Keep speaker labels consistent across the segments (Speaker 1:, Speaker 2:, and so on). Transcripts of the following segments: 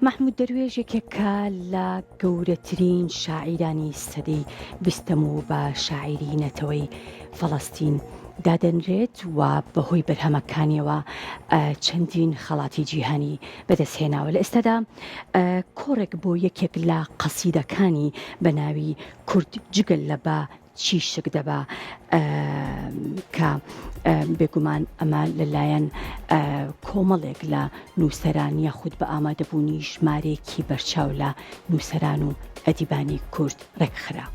Speaker 1: مەحمود دەروێش یەکێکە لە گەورەترین شاعیرانی سەدەی بیستەم و بە شاعیری نەتەوەی فەڵەستین دادەنرێت و بەهۆی بەرهەمەکانیەوە چەندین خەڵاتی جیهانی بەدەستهێناوە. لە ئێستادا کۆڕێک بۆ یەکێک لە قەسیدەکانی بە ناوی کورد جگە لە بە چی شک دەبا کە بێگومان ئەمە لەلایەن کۆمەڵێک لە نووسەران یاخود بە ئامادەبوونی ژمارەیەکی بەرچاو لە نووسەران و ئەدیبانی کورد ڕێکخرا.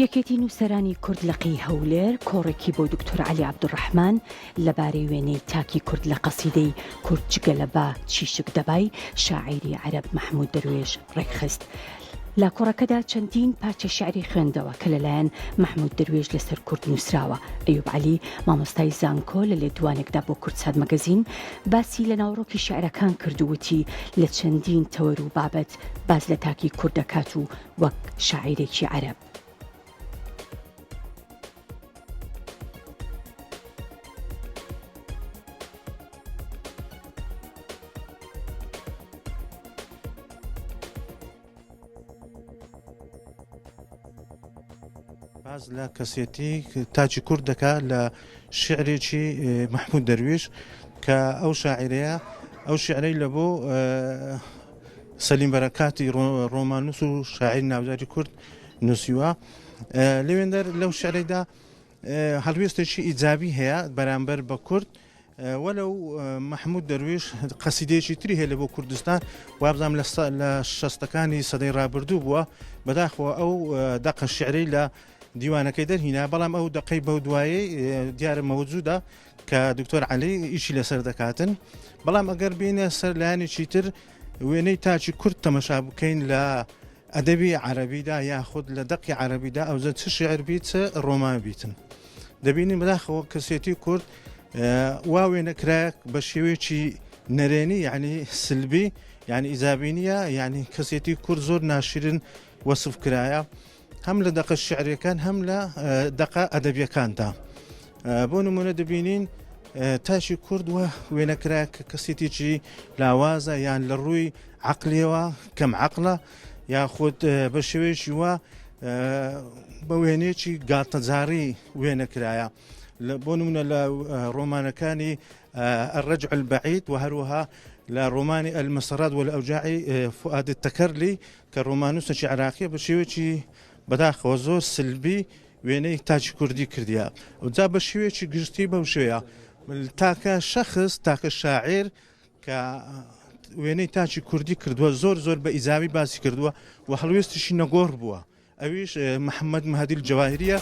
Speaker 1: یەکێتی نووسەرانی کورد لقی هەولێر کۆڕێکی بۆ دکتۆر عەلی عەبدولڕەحمان لەبارەی وێنەی تاکی کورد لە قەسیدەی کورد جگە لە با چیشک دەبای شاعیری عەرەب مەحمود دەروێش ڕێکخست. لە کۆڕەکەدا چەندین پارچە شیعری خوێندەوە کە لەلایەن مەحمود دەروێش لەسەر کورد نووسراوە. ئەیوب عەلی، مامۆستای زانکۆ لە لێدوانێکدا بۆ کوردسات مەگەزین باسی لە ناوەڕۆکی شیعرەکان کرد و وتی لە چەندین تەوەر و بابەت باس لە تاکی کورد دەکات و وەک شاعیرێکی عەرەب.
Speaker 2: باس لە کەسێتی تاکی کورد دەکات لە شعرێکی مەحمود دەرویش کە ئەو شاعرەیە ئەو شعرەی لە بۆ سەلیم بەرەکاتی ڕۆمانوس و شاعیر ناوداری کورد نووسیوە لەوێندەر لەو شعرەیدا هەڵوێستێکی ئیجابی هەیە بەرامبەر بە کورد وەلو مەحمود دەرویش قەسیدەیەکی تری هەیە لە بۆ کوردستان وابزانام لە شەستەکانی سەدەی ڕابردوو بووە بەداخەوە ئەو دەقە شعرەی لە دیوانەکەی دەرهینا بەڵام ئەو دەقەی بەو دوایەی دیارە مەوجودە کە دکتۆر عەلی ئیشی لەسەر دەکاتن بەڵام ئەگەر بینە سەر لایەنێکی تر وێنەی تاکی کورد تەمەشا بکەین لە ئەدەبی عەرەبیدا یاخود لە دەقی عەرەبیدا ئەوجە چ شیعر بیت چ ڕۆمان بیتن دەبینین بەداخەوە کەسێتی کورد وا وێنە کرایە بە شێوەیەکی نەرێنی یعنی سلبی یعنی ئیجابی نییە یعنی کەسێتی کورد زۆر ناشرین وەسف کرایە هەم لە دەقە شعرەکان هەم لە دەقە ئەدەبیەکاندا بۆ نمونە دەبینین تاشی کورد وە وێنەکرا کە کەسێتێکی لاوازە یان لە ڕووی عەقلیەوە کەم عەقڵە یاخود بە شێوەیەکی وا بە وێنەیەکی گاڵتەجاڕی وێنە کرایە بۆ نمونە لە ڕۆمانەکانی الرجع البعید و هەروەها لە ڕۆمانی المسرات والأوجاع فؤاد التەکەرلی کە ڕۆمانوسێکی عراقیە بە شێوەیەکی بەداخەوە زۆر سلبی وێنەی تاکی کوردی کردیە جا بە شێوەیەکی گشتی بەو شێوەیە تاکە شەخص تاکە شاعیر کە وێنەی تاکی کوردی کردووە زۆر زۆر بە ئیجابی باسی کردووە و هەڵوێستیشی نەگۆڕ بووە ئەویش محەممەد مەهدی الجەواهیریە.